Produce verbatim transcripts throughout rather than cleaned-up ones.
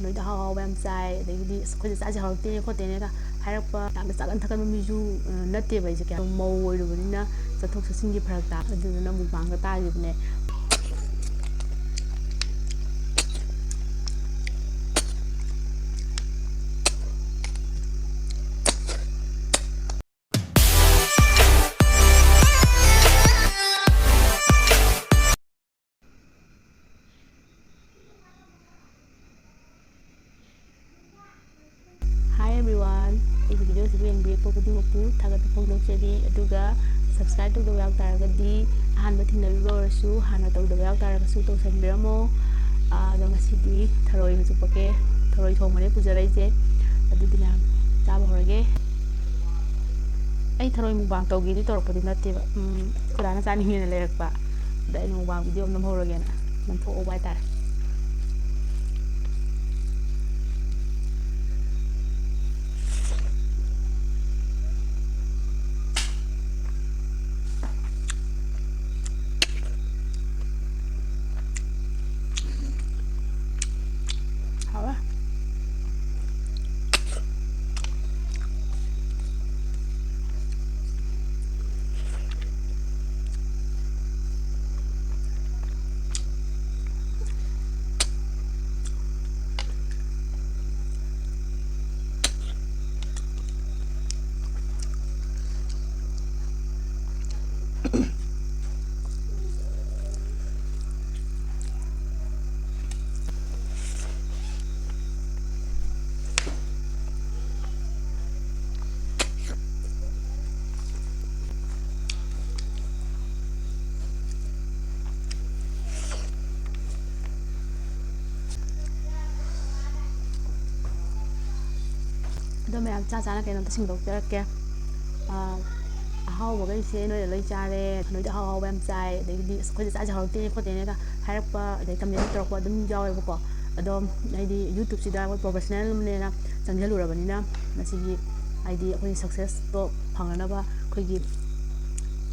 ꯅꯣꯏꯗ ꯑꯍꯥꯎ ꯑꯍꯥꯎꯕ ꯌꯥꯝ ꯆꯥꯏ, ꯑꯗꯒꯤꯗꯤ "ꯑꯁ, ꯑꯩꯈꯣꯏꯗ ꯆꯥꯁꯦ ꯍꯥꯎꯔꯛꯇꯦꯅꯦ ꯈꯣꯠꯇꯦꯅꯦꯒ" ꯍꯥꯏꯔꯛꯄ, ꯌꯥꯝꯅ ꯆꯥꯒꯟ ꯊꯛꯀꯟꯕ ꯃꯤꯁꯨ, ꯑ, ꯅꯠꯇꯦꯕ꯫ ꯑꯩꯁꯦ ꯀꯌꯥ ꯃꯧ ꯑꯣꯏꯔꯨꯕꯅꯤꯅ ꯆꯠꯊꯣꯛ ꯆꯠꯁꯤꯟꯒꯤ ꯐꯔꯛ ꯇꯥ, ꯑꯗꯨꯗꯨꯅ ꯃꯨꯛꯕꯥꯡꯒ ꯇꯥꯈꯤꯕꯅꯦ꯫ Hi everyone, ꯑꯩꯒꯤ videoꯁꯤꯕꯨ ꯌꯦꯡꯕꯤꯔꯛꯄ ꯈꯨꯗꯤꯡꯃꯛꯄꯨ ꯊꯥꯒꯠꯄ ꯐꯣꯡꯗꯣꯛꯆꯔꯤ꯫ ꯑꯗꯨꯒ subscribe ꯇꯧꯗꯕ ꯌꯥꯎ ꯇꯥꯔꯒꯗꯤ, ꯑꯍꯥꯟꯕ ꯊꯦꯡꯅꯕꯤꯕ ꯑꯣꯏꯔꯁꯨ, ꯍꯥꯟꯅ ꯇꯧꯗꯕ ꯌꯥꯎ ꯇꯥꯔꯒꯁꯨ ꯇꯧꯁꯟꯕꯤꯔꯝꯃꯣ꯫ ꯑꯥ, ꯑꯗꯣ ꯉꯁꯤꯗꯤ ꯊꯔꯣꯏ ꯍꯧꯖꯤꯛ ꯄꯣꯛꯀꯦ, ꯊꯔꯣꯏ ꯊꯣꯡꯕꯅꯦ ꯄꯨꯖꯔꯛꯏꯁꯦ꯫ ꯑꯗꯨꯗꯤ ꯃꯌꯥꯝ ꯆꯥꯕ ꯍꯧꯔꯒꯦ꯫ ꯑꯩ ꯊꯔꯣꯏ ꯃꯨꯛꯕꯥꯡ ꯇꯧꯒꯦꯗꯤ ꯇꯧꯔꯛꯄꯗꯤ ꯅꯠꯇꯦꯕ꯫ ꯎꯝ, ꯑꯩꯈꯣꯏ ꯗꯥꯅ ꯆꯥꯅꯤꯡꯉꯦꯅ ꯂꯩꯔꯛꯄ꯫ ꯑꯗ ꯑꯩꯅ ꯃꯨꯛꯕꯥꯡ video ꯑꯃ ꯅꯝꯍꯧꯔꯒꯦꯅ ꯅꯝꯊꯣꯛꯍꯧꯕ ꯍꯥꯏꯇꯥꯔꯦ꯫ ꯍꯥꯎꯋꯦ꯫ ꯑꯗꯣ ꯃꯌꯥꯝ ꯆꯥ ꯆꯥꯅ ꯀꯩꯅꯣꯝꯇ ꯁꯤꯡꯗꯣꯛꯆꯔꯛꯀꯦ꯫ ꯑꯥ, ꯑꯍꯥꯎꯕꯈꯩꯁꯦ ꯅꯣꯏꯅ ꯂꯣꯏ ꯆꯥꯔꯦ, ꯅꯣꯏꯗꯤ ꯑꯍꯥꯎ ꯑꯍꯥꯎꯕ ꯌꯥꯝ ꯆꯥꯏ, ꯑꯗꯒꯤꯗꯤ "ꯑꯁ, ꯑꯩꯈꯣꯏꯗ ꯆꯥꯁꯦ ꯍꯧꯔꯛꯇꯦꯅꯦ ꯈꯣꯠꯇꯦꯅꯦꯒ" ꯍꯥꯏꯔꯛꯄ, ꯑꯗꯩ comment ꯇꯧꯔꯛꯄ ꯑꯗꯨꯝ ꯌꯥꯎꯋꯦꯕꯀꯣ꯫ ꯑꯗꯣ ꯑꯩꯗꯤ YouTube-ꯁꯤꯗ ꯑꯩꯈꯣꯏ professional ꯑꯃꯅꯦꯅ ꯆꯪꯁꯤꯜꯂꯨꯔꯕꯅꯤꯅ, ꯃꯁꯤꯒꯤ ꯍꯥꯏꯗꯤ ꯑꯩꯈꯣꯏꯒꯤ success-ꯇꯣ ꯐꯪꯅꯅꯕ ꯑꯩꯈꯣꯏꯒꯤ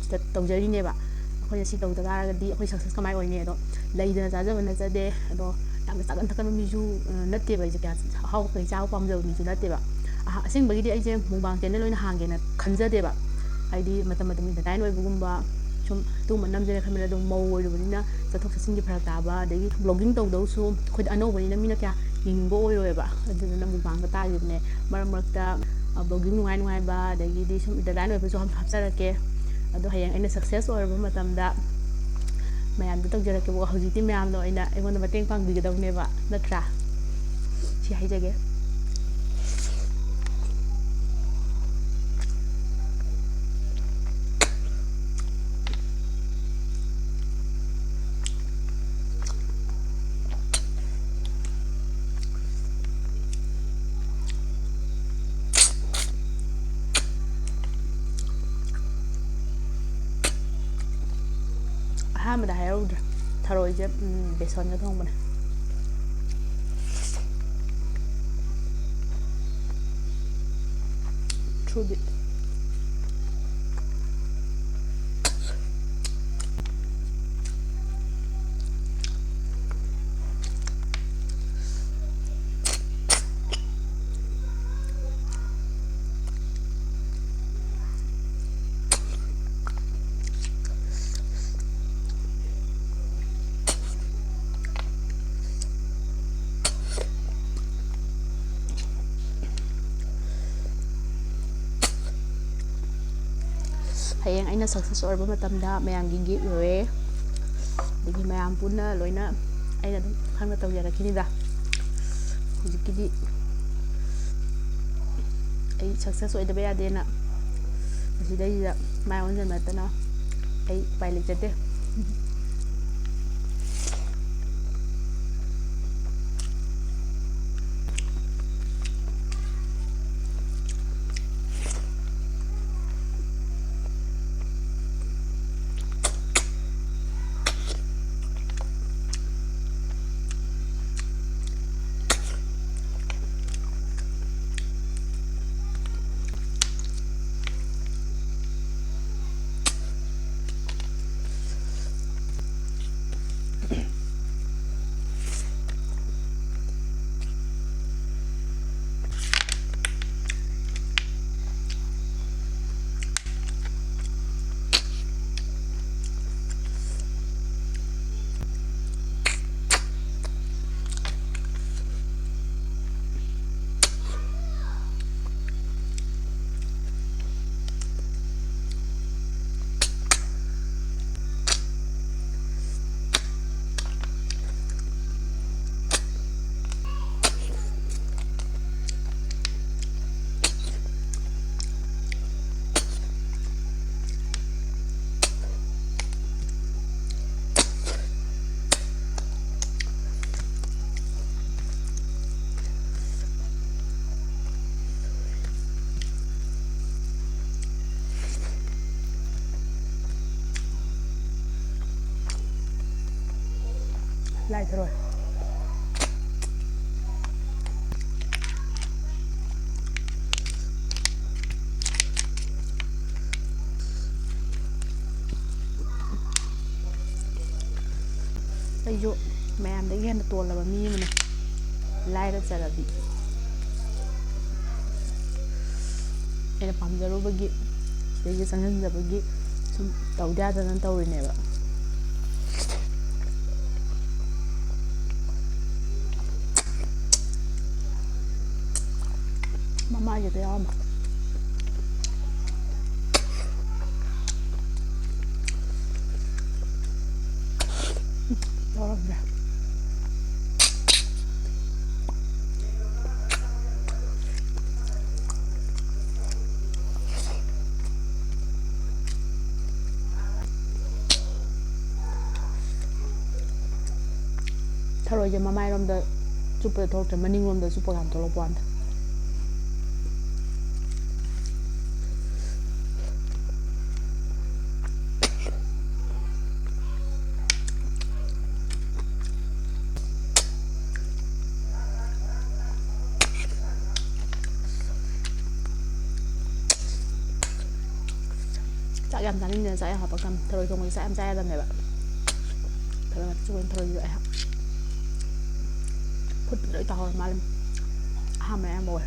ꯁꯤꯗ ꯇꯧꯖꯔꯤꯅꯦꯕ꯫ ꯑꯩꯈꯣꯏꯅ ꯁꯤ ꯇꯧꯗ ꯇꯥꯔꯒꯗꯤ ꯑꯩꯈꯣꯏ success ꯀꯃꯥꯏ ꯑꯣꯏꯅꯤ? ꯑꯗꯣ ꯂꯩꯗꯅ ꯆꯥꯖꯕ ꯅꯠꯆꯗꯦ꯫ ꯑꯗꯣ ꯌꯥꯝꯅ ꯆꯥꯒꯟ ꯊꯛꯀꯟꯕ ꯃꯤꯁꯨ, ꯑ, ꯅꯠꯇꯦꯕ꯫ ꯑꯩꯁꯦ ꯀꯌꯥ ꯑꯍꯥꯎꯕ ꯀꯩ ꯆꯥꯕ ꯄꯥꯝꯖꯕ ꯃꯤꯁꯨ ꯅꯠꯇꯦꯕ꯫ ꯑꯍ-, ꯑꯁꯦꯡꯕꯒꯤꯗꯤ ꯑꯩꯁꯦ mukbang channel ꯑꯣꯏꯅ ꯍꯥꯡꯒꯦꯅ ꯈꯟꯖꯗꯦꯕ꯫ ꯍꯥꯏꯗꯤ ꯃꯇꯝ ꯃꯇꯝꯒꯤ deadline ꯑꯣꯏꯕꯒꯨꯝꯕ, ꯁꯨꯝ ꯑꯗꯨꯒꯨꯝꯕ ꯅꯝꯖꯦꯅ ꯈꯟꯕꯅ, ꯑꯗꯨꯝ ꯃꯧ ꯑꯣꯏꯔꯨꯕꯅꯤꯅ ꯆꯠꯊꯣꯛ ꯆꯠꯁꯤꯟꯒꯤ ꯐꯔꯛ ꯇꯥꯕ, ꯑꯗꯒꯤ vlogging ꯇꯧꯗꯧꯁꯨ ꯑꯩꯈꯣꯏꯗꯤ ꯑꯅꯧꯕꯅꯤꯅ ꯃꯤꯅ ꯀꯌꯥ ꯌꯦꯡꯅꯤꯡꯕ ꯑꯣꯏꯔꯣꯏꯕ꯫ ꯑꯗꯨꯗꯨꯅ mukbangꯗ ꯇꯥꯈꯤꯕꯅꯦ꯫ ꯃꯔꯛ ꯃꯔꯛꯇ, ꯑ, vlogging ꯅꯨꯡꯉꯥꯏ ꯅꯨꯡꯉꯥꯏꯕ, ꯑꯗꯒꯤꯗꯤ ꯁꯨꯝ deadline ꯑꯣꯏꯕꯁꯨ ꯍꯥꯞ-, ꯍꯥꯞꯆꯔꯛꯀꯦ꯫ ꯑꯗꯣ ꯍꯌꯦꯡ ꯑꯩꯅ success ꯑꯣꯏꯔꯕ ꯃꯇꯝꯗ ꯃꯌꯥꯝꯗ ꯇꯧꯖꯔꯛꯀꯦꯕꯀꯣ꯫ ꯍꯧꯖꯤꯛꯇꯤ ꯃꯌꯥꯝꯅ ꯑꯣꯏꯅ ꯑꯩꯉꯣꯟꯗ ꯃꯇꯦꯡ ꯄꯥꯡꯕꯤꯒꯗꯕꯅꯦꯕ, ꯅꯠꯇ꯭ꯔꯥ? ꯁꯤ ꯍꯥꯏꯖꯒꯦ꯫ ꯑꯍꯥꯟꯕꯗ ꯍꯥꯏꯍꯧꯗ꯭ꯔꯦ, ꯊꯔꯣꯏꯁꯦ, ꯎꯝ, ꯕꯦꯁꯣꯟꯒ ꯊꯣꯡꯕꯅꯦ꯫ ꯊ꯭ꯔꯨꯕꯤꯠ꯫ ꯍꯌꯦꯡ ꯑꯩꯅ success ꯑꯣꯏꯔꯕ ꯃꯇꯝꯗ ꯃꯌꯥꯝꯒꯤ gift ꯑꯣꯏꯌꯦ꯫ ꯑꯗꯒꯤ ꯃꯌꯥꯝ ꯄꯨꯟꯅ ꯂꯣꯏꯅ ꯑꯩꯅ ꯑꯗꯨꯝ ꯈꯪꯅ ꯇꯧꯖꯔꯛꯈꯤꯅꯤꯗ꯫ ꯍꯧꯖꯤꯛꯀꯤꯗꯤ ꯑꯩ success ꯑꯣꯏꯗꯕ ꯌꯥꯗꯦꯅ ꯃꯁꯤꯗꯩꯁꯤꯗ ꯃꯥꯏ ꯑꯣꯟꯁꯤꯟꯕ ꯅꯠꯇꯅ ꯑꯩ ꯎꯄꯥꯏ ꯂꯩꯖꯗꯦ꯫ ꯂꯥꯏ ꯊꯔꯣꯏ꯫ ꯑꯩꯁꯨ ꯃꯌꯥꯝꯗꯒꯤ ꯍꯦꯟꯅ ꯇꯣꯜꯂꯕ ꯃꯤ ꯑꯃꯅꯤ꯫ ꯂꯥꯏꯔ ꯆꯔꯕꯤ꯫ ꯑꯩꯅ ꯄꯥꯝꯖꯔꯨꯕꯒꯤ, ꯁꯤꯗꯩꯁꯤꯗ ꯆꯪꯁꯤꯟꯖꯕꯒꯤ ꯁꯨꯝ ꯇꯧꯗ ꯌꯥꯗꯅ ꯇꯧꯔꯤꯅꯦꯕ꯫ ꯃꯃꯥꯏꯁꯤꯗ ꯌꯥꯎꯔꯝꯕ꯫ ꯌꯥꯎꯔꯝꯗ꯭ꯔꯦ꯫ ꯊꯔꯣꯏꯁꯦ ꯃꯃꯥꯏꯔꯣꯝꯗ ꯆꯨꯞꯄꯗ ꯊꯣꯛꯂꯛꯇ꯭ꯔꯦ, ꯃꯅꯤꯡꯂꯣꯝꯗ ꯆꯨꯞꯄ ꯀꯥꯟꯗ ꯊꯣꯛꯂꯛꯄ ꯋꯥꯅꯤꯗ꯫ ꯆꯥꯛ ꯌꯥꯝ ꯆꯥꯅꯤꯡꯗꯅ ꯆꯥꯛ ꯌꯥꯝ ꯍꯥꯞꯄꯛꯇꯕꯅꯤ꯫ ꯊꯔꯣꯏ ꯊꯣꯡꯕꯁꯦ ꯆꯥꯛ ꯌꯥꯝ ꯆꯥ ꯌꯥꯗꯕꯅꯦꯕ꯫ ꯊꯔꯣꯏ ꯉꯥꯛꯇ ꯆꯨꯕꯅꯤ꯫ ꯊꯔꯣꯏꯁꯤꯁꯨ ꯑꯩ ꯍꯥꯞ-, ꯐꯨꯠꯄ ꯂꯣꯏ ꯇꯥꯍꯧꯔ ꯃꯥꯜꯂꯦ꯫ ꯑꯍꯥꯟꯕ ꯑꯌꯥꯝꯕ ꯑꯣꯏ꯫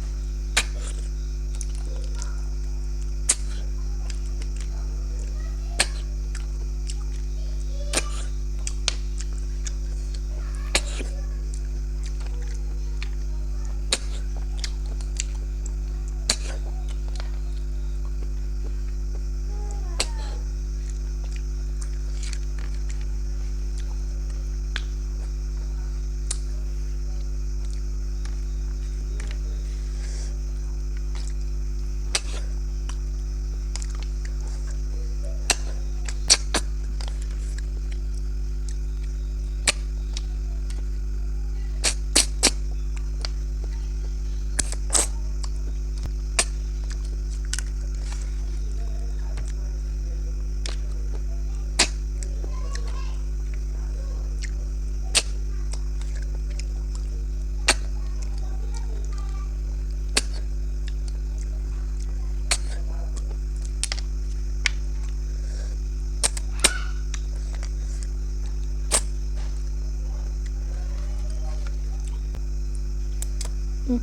ꯎꯝ꯫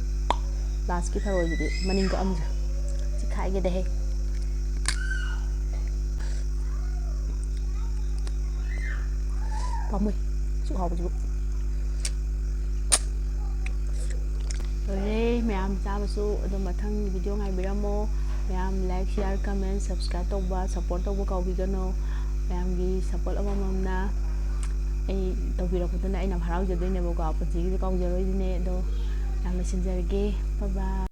ꯂꯥꯁꯀꯤ ꯊꯔꯣꯏꯗꯨꯗꯤ ꯃꯅꯤꯡ ꯀꯛꯑꯝꯗ꯭ꯔꯦ꯫ ꯆꯤꯈꯥꯏꯒꯦꯗꯍꯦ꯫ ꯄꯥꯝꯃꯨꯏ꯫ ꯁꯨꯛ ꯍꯥꯎꯕꯁꯤꯕꯨ꯫ ꯂꯣꯏꯔꯦ ꯃꯌꯥꯝ ꯆꯥꯕꯁꯨ꯫ ꯑꯗꯣ ꯃꯊꯪ video ꯉꯥꯏꯕꯤꯔꯝꯃꯣ꯫ ꯃꯌꯥꯝ like, share, comment, subscribe ꯇꯧꯕ, support ꯇꯧꯕ ꯀꯥꯎꯕꯤꯒꯅꯨ꯫ ꯃꯌꯥꯝꯒꯤ support ꯑꯃꯃꯝꯅ ꯑꯩ ꯇꯧꯕꯤꯔꯛꯄꯗꯨꯅ ꯑꯩꯅ ꯌꯥꯝ ꯍꯔꯥꯎꯖꯗꯣꯏꯅꯦꯕꯀꯣ꯫ ꯄꯨꯟꯁꯤꯒꯤꯁꯨ ꯀꯥꯎꯖꯔꯣꯏꯗꯣꯏꯅꯦ꯫ ꯑꯗꯣ ꯌꯥꯝ ꯂꯣꯏꯁꯤꯟꯖꯔꯒꯦ꯫ Bye bye꯫